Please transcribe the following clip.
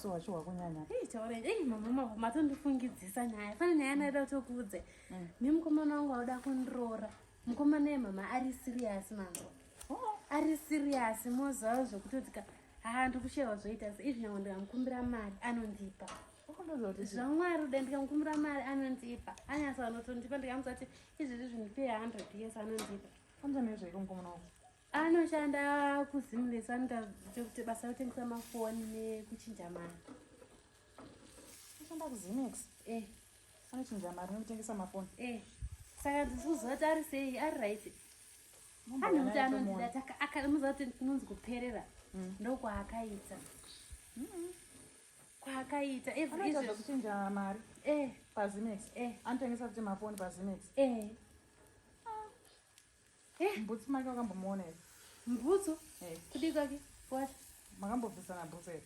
Bhutsu wacho wakunyanya. Ei, taura ei mama mama matondifungidzisa nyaya. Fana nyaya ndaida kutokuudza. Nemukomana wangu auda kundiroora. Mukomana ye mama ari serious mama. Oh. Ari serious moziva zvekutoti ka haa ndikushaiwa zvoita se izvi nyangwe ndikamukumbira mari anondipa. ZvaMwari uda ndikamukumbira mari anondipa. Anyasa anotondipa ndikamuudza kuti izvezvi zvindipe 100 years anondipa. Anoita nezveiko mukomana wako? Anoshanda kuZimless, anoita chekuti basa rekutengesa mafoni nekuchinja mari. Anoshanda kuZimex? Eh. Anochinja mari nekutengesa mafoni? Eh. Saka ndisi kuziva kuti ari sei, ari right. Anokuti anondida, muziva kuti kunonzi kuperera ndokwaakaita. Kwaakaita every Anoita izvezvi. zvekuchinja mari? Eh. PaZimex? Eh. Anotengesa futi mafoni paZimex? Eh. Mbutsu make wakambomuona here? Mbutsu? Eh. Kudii kwake? Wacho. Makambobvisana bhutsu here?